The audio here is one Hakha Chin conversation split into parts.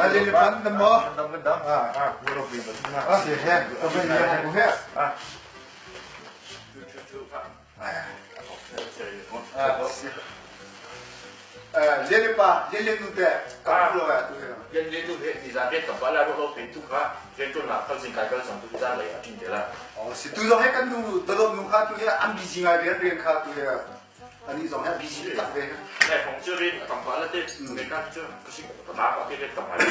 Ali pan dam mo. Ah, si he. Ka ben ye ko he. Lele pa, lele nu te, ka lo ya tu he. Lele nu he ni za rian tam pa la ro lo pe tu kha rian tu na kal zing kai kal sang tu za lei a tin te la. Oh, si tu zong he kan nu dodot nu kha tu he an busy ngai rian rian kha tu he. Ani zong he busy tak ve. Nai hong chu rin tam pa la te me ka chu ka si ka ma pa ke tam pa la.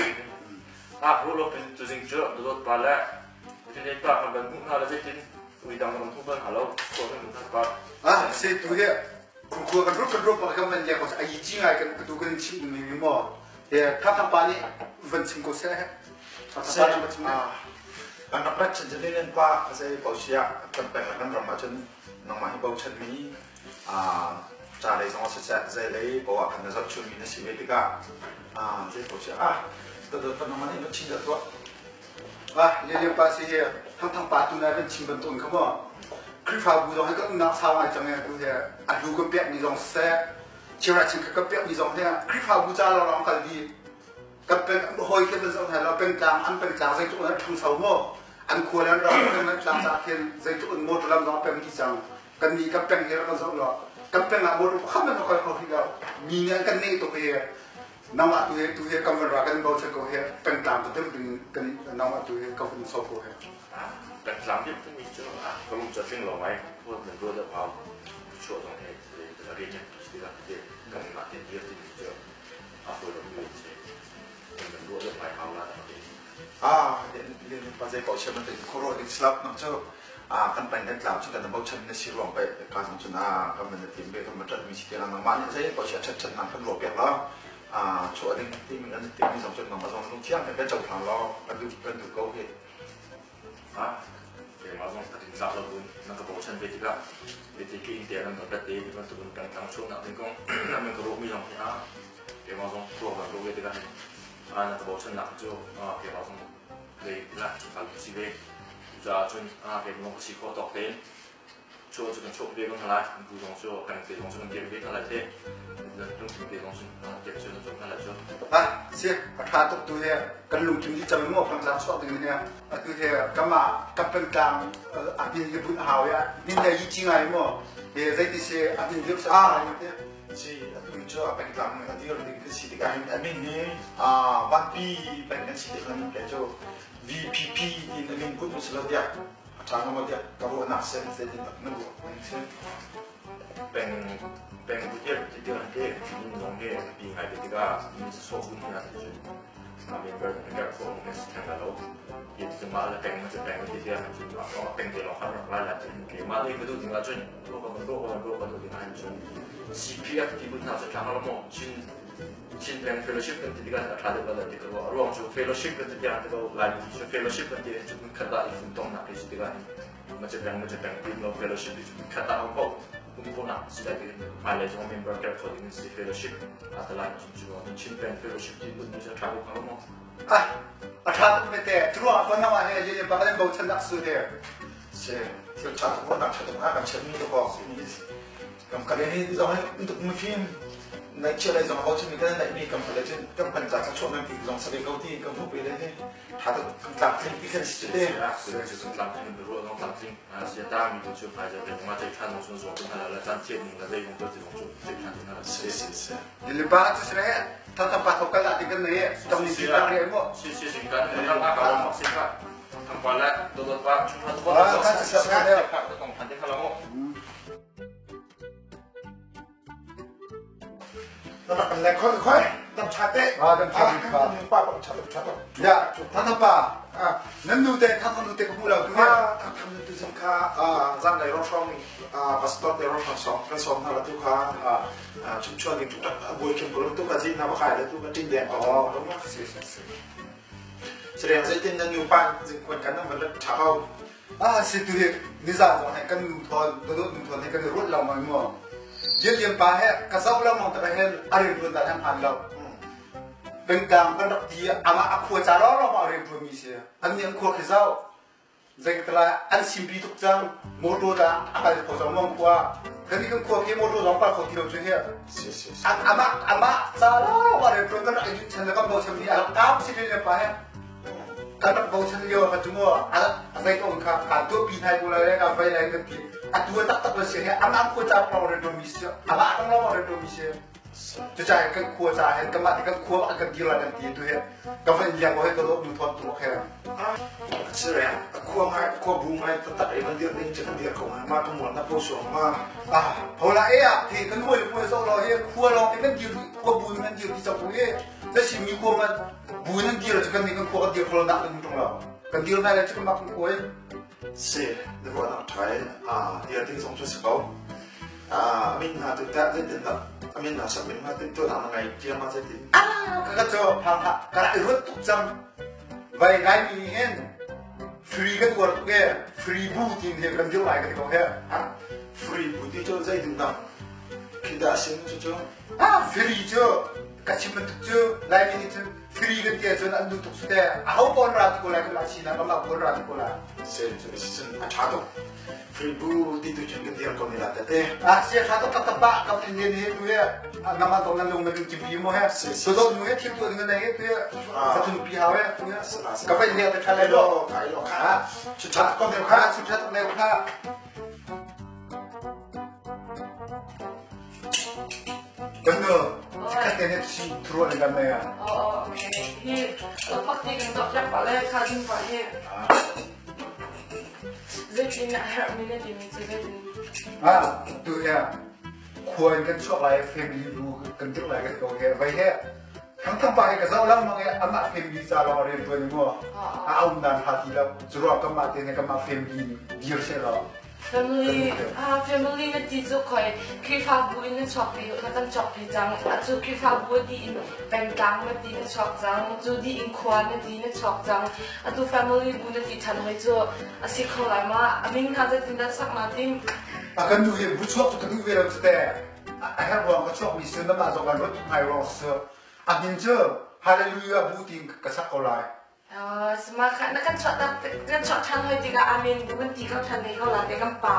A ro lo pe tu zing chu dodot pa la. Tin pa kan ban mu na la je tin ui dang ram hu ban halo ko kan pa. Ah, si tu he khua kan rup kan rup kan man le ko ai chi ngai kan tu kan chim mi mi mo he tha thang pa nih van chim ko seh tha thang pa nih chim kan rak rat chan chan len pa zei pau sia kan peng kan ram ah cun nangmah hi bochan mi ca lei zong ah siseh zei lei poah kan na zoh chun mi na si ve tikah zei pau sia ah to pa nangmah nih van chim dah tuah Ah, le le pa si he thang thang pa tu na van chim bantuk kha mo Khrihfabu zong he kan umnak sau ngai cang e tu he a hlu kan pek mi zong siseh chira chim kan pek mi zong he Khrihfabu ca lawng kal di kan peng hawi khe van zoh hna lo pengtlang an pengtlang zeitluk an ṭhangcho maw an khua le an ram peng an tlang ca khin zeitluk in motor lam zong peng dih cang kan nih kan peng hi rak kan zoh lo kan peng ah motor pakhat man kal kho hrih lo mi nih an kan neh tuk hi nangmah tu he tu he kan van ra kan bochan ko he pengtlang ka deuh ding kan nangmah tu he ka vun so ko he Pengtlang deuh timi cu ka lung cu a tling lo ngai nan ruah deuh hau chuah zong he rian nan pi tikah te kanmah te dir timi cu a fawi lomi an si nan ruah deuh ngai hau la ti Ah, pa zei paoh chiam te khoro ding slap nak cu ah kan peng kan tlam cu kan bochan na si ruang pe ka zong cun ah kan man tim be kan tat mi si te lang mah nih zei paoh chia that that nang kan ruah piak lo ah chuah ding ti mi kan tim mi zong cun nang zong lung thiang kan cohlang lo kan duh kan duh ko hi Ah, keimah zong ka tingzah lo buin na ka bochan ve tikah biati ka inn te nan ka pet i bantukin pengtlang chuahnak ding kong nan ka ruahmi zong hi ah keimah zong ruah kan ruah ve tikah hin ah na ka bochannak cu ah keimah zong lei lah kal si ve. Cucaah cun ah keimah zong ka si khawh tawk tein Chuah cu kan chuak ve ko hna lai. Bu zong cu peng te zong cu kan dir ve hna lai te. Lungthin te zong cu tiak cu kan chuak hna lai cu. Ah, si, a ṭha tuk tu he kan lungthin dih cang maw pengtlang chuak ding he atu he kama kan pengtlang a hnin le bunh hau ya hnin le yi chi ngai maw he zeiti si a hnin dir sa ah si atu cu a pengtlang a dir ding kan si tikah hin a min hi vanpi peng kan si tikah min le cu VPP tiin a min put usilo tiah A ṭha hnga maw tiah ka ruahnak sen zeitindah na ruah ning si? Peng peng butiak ti an te min zong hi a pi ngai te tikah mi sawsawh bu hna ti cun a member an kerh khawh mi si theng lo. Ti ti mah le peng cu peng ti tiah cun a peng te lawng khan rak lai la ti keimah nih ka duh ding ahcun ruah ka ruah ka ruah ka duh ding ahcun CPF ti bu hna cu ṭha hnga lo maw Chin Chin Peng Fellowship kan ti tikah a ṭha deuh lai ti ka ruah. A ruang cu fellowship kan ti tiang ti ko Laimi cu fellowship kan ti cu hmun khat ah i funtomnak hi si tikah hin mace peng mace peng ti lo fellowship hi cu hmun khat ah um ko um khawhnak si lai ti hmailei zong member ker kho ding si fellowship a talai cu cu Chin Peng Fellowship ti mun cu a ṭha ko hnga maw? Ah, a ṭha tuk vete. Curuang ah phone ah he le bak in bochan nak su he. Si, thil ṭha tuk nak ṭha tuk ah kan chiatmi to ko. Kam kal hi zong hi tuk mifim ngaihchia lei zong a bochanmi kan neihmi kam kal cun kan pan ca chuah nan ti zong sabe ko ti kan hmuh pe le hi tha tuk kan tlamtling ti kan si cu te tlamtling ruah zong tlamtling sia ta mi cu phai za te ma chai than zong zong kan la chan chiat ning la dei kong to zong chu chai than ding la si si si Dili pa cu sre tha tha pa thok kal ti kan nei tong ni si ta re mo si si sing kan kan ka ka mo si ka thang pa la do do pa chu ha to Ah, tha sa sa ka tong than te khala mo Na le khoi khoi dam tha te. Ah, dam tha bik kha. Pa pa tha tha tha. Ya, tha tha pa. Ah, nan nu te tha tha nu te ka hmu lo tu he. Ah, tha tha nu tu zong kha ah zan lei ro hrawng ah pastor te ro hrawng song kan som hna la tu kha ah chum chuan ding tu tak buai khem ko tu ka ji na ba kai le tu ka tin deng ko. Oh, si si si. Sereng zeitin nan nu pa jing kwan kan nan van tha ko. Ah, si tu hi nizan zong he kan nu thawn, dodot nu thawn he kan i ruat lo mai mu. Lianlian pa he ka zoh lengmang tak hen a rianṭuan dan he hmaan lo. Pengtlang kan rak ti amah a khua ca lawnglawng ah a rianṭuan mi si. An nih an khua khi zoh. Zeikatala an simpi tuk cang. Motor dah a kal kho cang mong khua. Kan nih kan khua khi motor zong pal kho ti lo cu hi. Si si si. Amah amah ca lawng ah rianṭuan kan. rak i chan le kan bochan mi a rak tam si le pa he kan rak bochan lio ka cu mu a zei ko kha ka tuahpi hna ko lai ka vai lai kan ti a tu taktak le si he amah khua ca lawng re mi si amah lawng re mi si cucaah kan khua ca he kanmah kan khua kan dir lai kan ti tu he ka van liang ko he ka dawt nu thawt tu he Sire, a khua ngai khua bu ngai taktak i van dir ding cu kan dir ko ngai ma ka mual na po suang ma. Ah, hola e ah thi kan hoi le zo lo he khua lawng te kan dir khua bu nan dir ti chak bu e na sim mi khua man bu nan dir cu kan ni kan khua kan dir kholo nak ding tung lo kan dir nai le chu kan mak kan khua Si, na ruahnak ṭha in dir ding zong cu si ko. A min hna tu tah zeitin dah a min hna sak min hna tin tuah na ngai cia ma zeitin? Ah, ka ka cu phang hlah ka rak i ruat tuk cang. Vai ngai mi hin free kan uar tuk e free bu tin he kan dir lai ka ti ko he. Free bu ti cu zeitin dah khi dah sin cu cu? Ah, free cu ka chim bantuk cu Laimi nih cun free kan ti ahcun an duh tuk su te aho pawn ra ti ko lai kan mah sinak kan mah pawn ra ti ko lai. Sen cu cun a ṭha tuk. Free bu ti tu cun kan dir ko ni la tete. Ah sia ṭha tuk taktak ba kam in len he tu he nama tong nan lung na kan kimpi mo he so do nu he thil tu ding nei he tu he fathun pi hau he tu he ka vai le ta ṭha lai lo kai lo kha chu ṭha ko ne kha chu ṭha tuk ne kha Kan nu, chikkhat te nih thuruah in kan nei ah. Oh, okay. Hi, pakti kan dok jak pa le kha ding pa hi. Zeitin a herhmi na timi cu zeitin? Ah, tu ya khua in kan chuak lai family bu kan dirh lai kan ko he vai he thang thang pa he ka zoh lang mang he amah family ca lawng rian tuan mu a um dan ha ti lo cu ruang kanmah te ne kanmah family dir se lo Family, ah, family na ti cu khoi Khrihfabu in na chuakpi na kan chuakpi cang. Atu Khrihfabu di in pengtlang na ti na chuak cang. Cu di in khua na ti na chuak cang. Atu family bu na ti ṭhan hoi cu a si kho lai ma? A min hna zeitin dah sak naa tim? A kan nu hi bu chuak cu ka duh ve lo cu te. A herh ruang ka chuakmi si na mah zong kan ruat ngai ruang si. A min cu Hallelujah bu tiin ka sak ko lai. Na kan chuah ṭhan hoi tikah amen bu kan ti ko ṭhan ve ko la te kan pa.